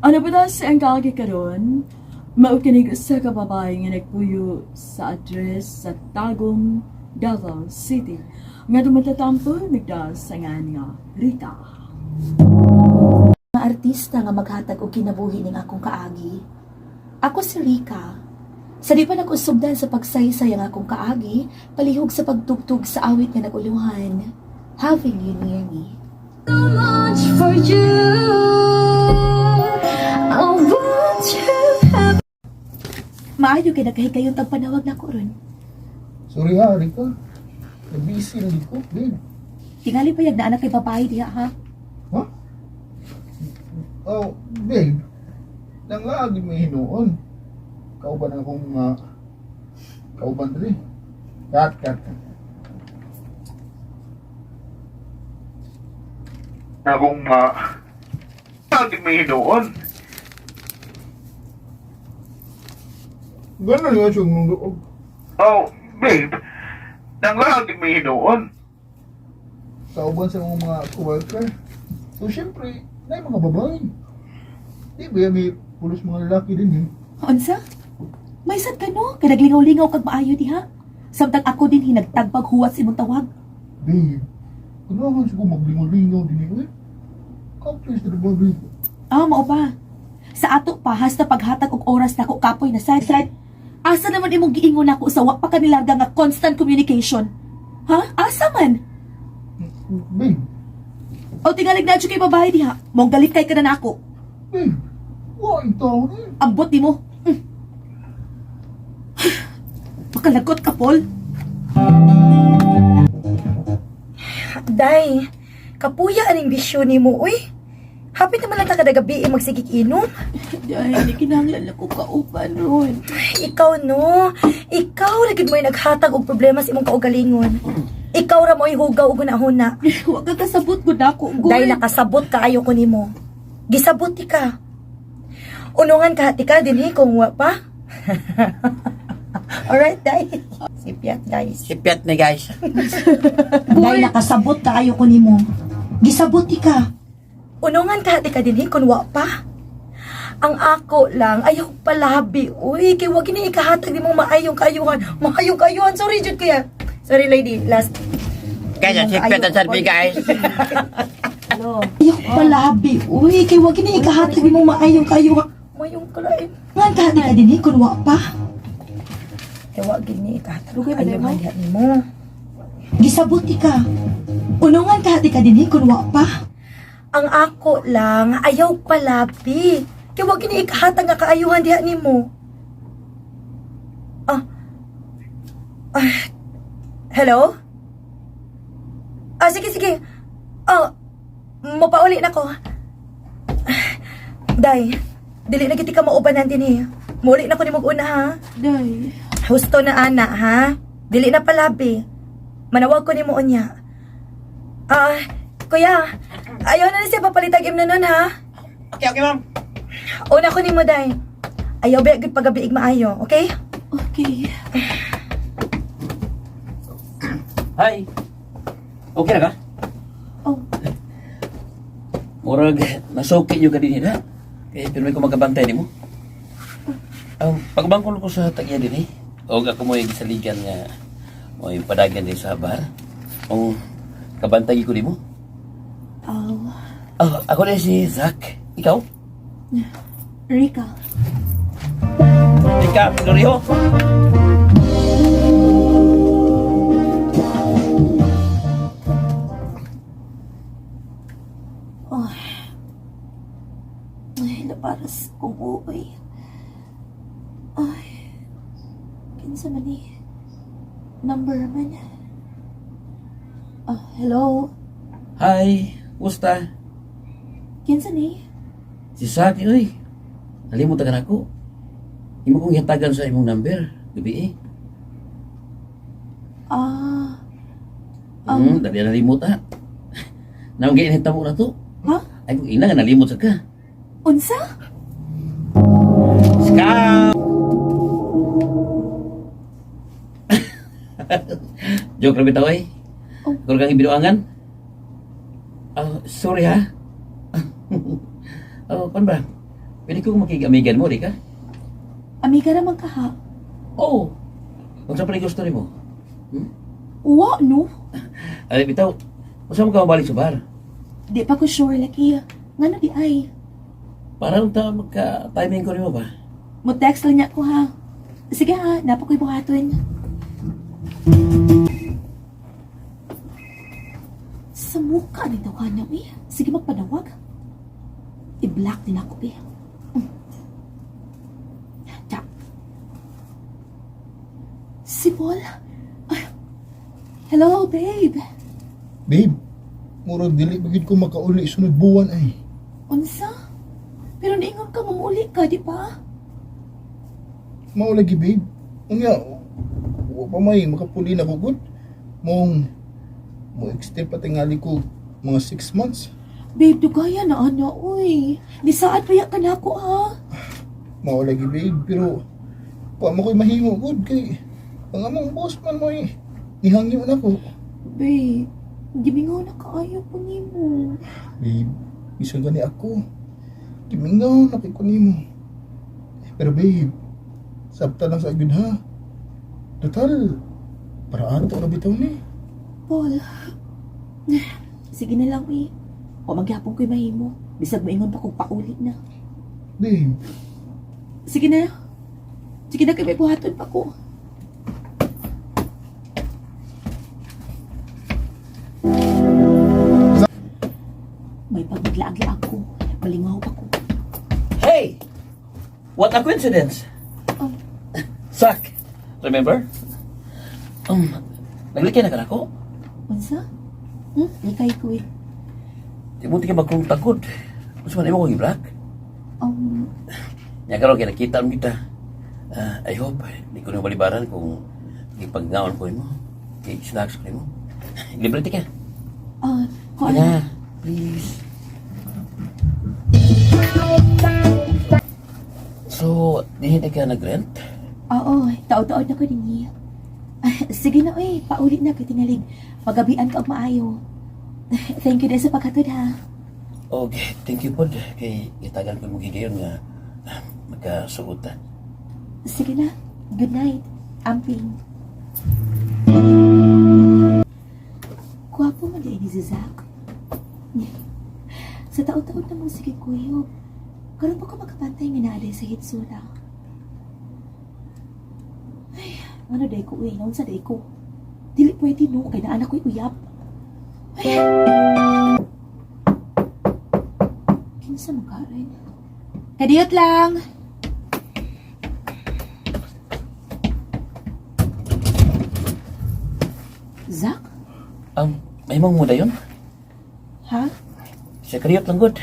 Ano ba ta sa ang kaagi karon? Mao kinig usa ka babae nga nagpuyo sa address sa Tagum, Davao City. Nga dumatatampo nagda sa ngan nga Rita. Mga artista nga maghatag og kinabuhi ning akong kaagi. Ako si Rika. Sa di pa nag-usubdan sa pagsaysay ang akong kaagi, palihog sa pagtugtog sa awit nga naguluhan. Having you near me. So much for you. I want to have Maayo kay nagkahigayon tag panawag nako ron. Sorry ha, Rika. Nabisi lagi ko, babe. Tingali pa yag na anak kay babae diha ha. Ha? Oh, babe. Nangaagi may hinuon. Kauban akong kauban diri. Kat, kat. Akong lagi may hinuon. Ganun nga siyang nung loob. Oh, babe. Nanglagi may hinuon. Kauban sa mga coworker. So, syempre, na mga babae. Di ba may pulos mga lalaki din eh. Unsa? May sad ka no? Kay naglingaw-lingaw kag maayo diha. Samtang ako din hinagtagbag huwat sa imong tawag. Babe, kailangan siguro maglingaw-lingaw din eh. Kapis na ba, babe? Ah, mao ba? Sa ato pa hasta paghatag og oras nako kapoy na sad. Sad. Asa naman imong giingon nako sa wa pa kanilarga nga constant communication? Ha? Asa man? Babe, O tingalig na kay babae diha. Mong galit kay ka na nako. babe, wa ang tao na eh. Ambot nimo. Makalagot ka, Paul. Day, kapuya aning bisyo nimo uy. Hapit naman lang ta kada gabi eh, magsigig inom. Dahil di kinahanglan ako kauban ron. Ikaw no, ikaw ra gid mo'y naghatag og problema sa imong kaugalingon. Ikaw ra mo'y hugaw og hunahuna. Wa ka kasabot gud nako, gud. Day nakasabot kaayo ko nimo. Gisabot ti ka. Unungan ka ti ka dinhi kung wa pa. Alright, day. Sipiat, guys. Sipiat ni guys. Day nakasabot kaayo ko nimo. Gisabot ti ka. Unungan ka ti ka dinhi kung wa pa. Ang ako lang ayaw palabi. Uy, kay wag ni ikahatag nimo maayong kaayuhan. Maayong kaayuhan. Sorry jud kuya. Sorry lady, last. Guys, ang sipiat ang sarbi guys. Ayaw palabi. Uy, kay wag ni ikahatag nimo maayong kaayuhan. Maayong kalain. Ngan ka ti ka dinhi kun wa pa. Kay wag gid ni ikahatag Lugay ba kaayuhan nimo? diha nimo. Gisabot ti ka. Unungan ka ti ka dinhi kun wa pa. Ang ako lang ayaw palabi. Kay wag ni ikahatag nga kaayuhan diha nimo. Ah. Ah. Hello? Ah, sige, sige. Oh, mapauli na ko. Day, dili na giti ka maubanan din eh. Muli na ko ni una ha. Day. Husto na ana ha. Dili na palabi. Manawag ko ni mo unya. Ah, kuya, ayaw na ni siya papalitag im na nun ha. Okay, okay ma'am. Una ko ni mo day. Ayaw ba gud pagabiig maayo, okay? Okay. Hi. Okay na ka? Oh, Murag, nasuki nyo ka din ha? Kaya pirmi ko magkabantay nimo. Pagbangkol ko sa tagya din eh. O ako mo yung gisaligan nga mo yung padagan din sa bar. O kabantay ko nimo. oh, Oh, ako na si Zach. Ikaw? Rika. Ikaw, Glorio. Oh. Ay, laparas kong uoy. Ay, kinsa man ni? Number man. Ah, hello? Hi, kumusta? Kinsa ni? Si Zach, uy. Nalimutan ka na ako. Imo kong hitagan sa imong number. Gabi eh. Ah, Dali na nalimot ha. Naong gayon mo na to. Ha? Ay, kung ina nga nalimot sa ka. Unsa? Scam! Joke ra bitaw eh. Oh. Kung kang ibinuangan. Oh, sorry ha. Oh, pan ba? Pwede ko makig-amigan mo, Rika? Amiga ra man ka ha. Oo. Unsa pa gusto nimo? Hmm? Wa no. Ay, bitaw. Unsa mo ka mabalik sa bar? Di pa ko sure lagi. Ngano di ay? Para unta magka-timing ko nimo ba? Mo text lang niya ko ha. Sige ha, napa ko'y buhaton. Sa mukha ni tawanan eh. Sige magpanawag. I-block din ako eh. Tap. Si Paul? Ay, hello, babe. Babe, murag dili bagid ko makauli sunod buwan ay. Unsa? Pero niingon ka, mamuli ka, di ba? Mao lagi babe. Unya, wa pa may makapuli na ko gud. Mong mo extend pa tingali ko mga 6 months. Babe, dugaya na ana, uy. Nisaad pa ya ka na ako, ha? Mao lagi babe, pero wa mo ko'y mahimo gud kay ang among boss man mo eh. Nihangyo na ko. Babe, gimingaw na kaayo ko nimo. Babe, bisan gani ako. Gimingaw na kay ko nimo. Pero babe, sabta lang sa agud ha. Total, para ato ra bitaw ni. Paul, sige na lang, uy. O magyapon ko'y mahimo. Bisag maingon pa kong pauli na. Babe, Sige na. Sige na, kay may buhaton pa ko. May pagmaglaag-laag ko. Malingaw pa ko. Hey! What a coincidence! Oh. Sak! Remember? Naglikay na ka nako. Unsa? Hmm? Likay ko eh. Di mo tika magkong tagod. Unsa man imo kong i-block? Nya karon kay nakita mo kita. Ah, I hope di ko na balibaran kung ipagnaon ko imo. Kay snacks ko nimo. Libre ti ka. Ah, kuan. Na, please. So, di hindi ka nag-rent? Oo, taod-taod na ko ninyo. Ah, sige na, uy. Pauli na kay tingalig. Pagabian ka og maayo. Thank you din sa paghatod ha. Okay, thank you pod kay gitagan ko mong higayon nga magkasuot ta. Sige na. Good night. Amping. Gwapo man din ni si Zach. Sa taon-taon namang sige kuyo. Karon pa ko makabantay nga naalay sa hitsura. Ay, ano day ko uy, naunsa day ko. Dili pwede no, kay naanak ko'y uyab. Ay. Kinsa man karon? Kadiyot lang. Zach? May mong muda yun? Ha? Sa kariyot lang good.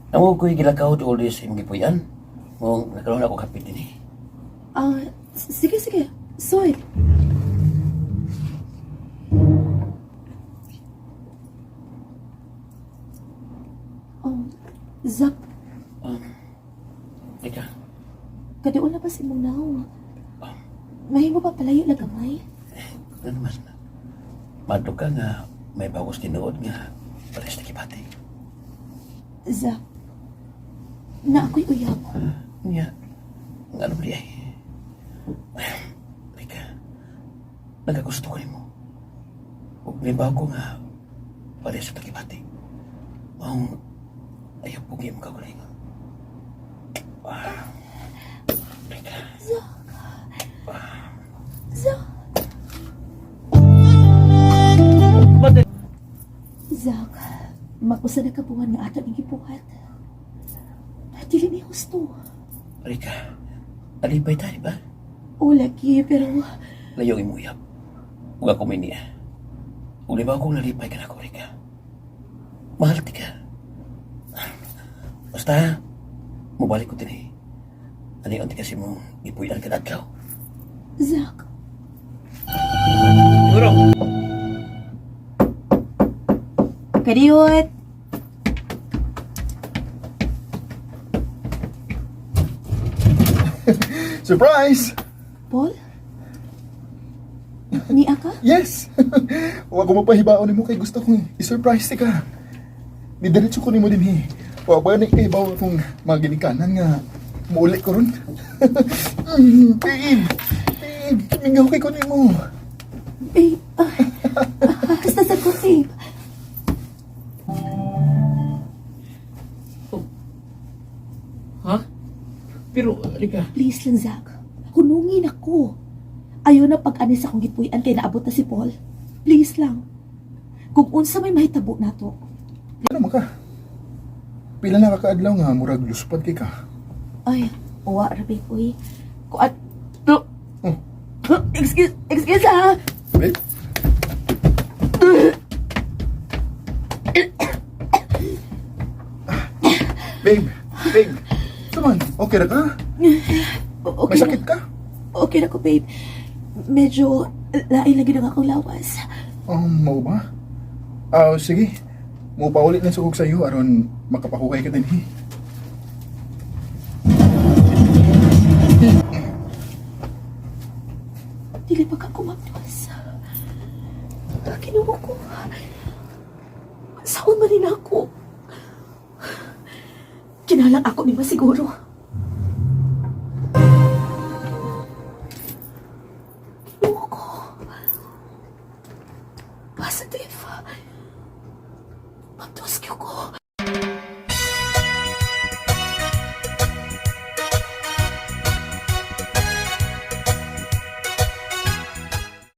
Namo ko'y gilakaw all this imong gipuy-an. Mong nakaroon ako kapit din eh. Ah, sige, sige. Soy. Oh, Zach, Teka, kadoon na ba si imong naw? Mahimo ba palayo lang gamay? ano naman? Madlo ka nga may bagos tinuod nga pares na kibati. Zach, na ako'y uyab. Nga, nga ano ba di ay? Teka, nagagusto ko nimo. Ug may bago nga pares sa takibati. Maong ayaw pugi mo kagalingon. Ah, teka. Zach. Zach. Bakit? Zach, mag-usa na ka buwan nga ato ning gibuhat. Dili ni husto. Rika, alipay ta, di ba? O lagi, pero Layo ang imong uyab. Ug ako may niya. Ug di ba akong nalipay ka na ko, Rika? Mahal ti ka. Basta, mubalik ko din eh. Ano yung kasi mong ipuyan ka na adlaw. Zach, Siguro! kadiyot. Surprise! Paul? Niya ka? Yes! Wa ko mapahibaon nimo kay gusto kong i-surprise ka. Nidiretso ko nimo dinhi. Wa ba ni kay bawo kung mga ginikanan nga muuli ko ron. Babe, babe, mingaw kay ko nimo. Babe, hasta sa ko, babe. Ha? Pero, Rika, Please lang, Zach. Hunungin ako. Ayaw na pag-anis akong gipuy-an kay naabot na si Paul. Please lang. Kung unsa may mahitabo nato. Ano man ka? Pila na ka kaadlaw nga murag luspad kay ka. Ay, uwa ra babe, uy. Kuat. Oh. Oh. Excuse, excuse ah. Babe. Babe, babe. Come on, okay ra ka? Okay May sakit na. ka? Okay na ko, babe. Medyo lain lagi na akong lawas. Mao ba? Ah, sige. Mo pa ulit ng sugog sa iyo aron makapahukay ka dinhi. Dili pa ka kumaptos. Kinuha ko. Saan man rin ako? Kinalang ako ni masiguro.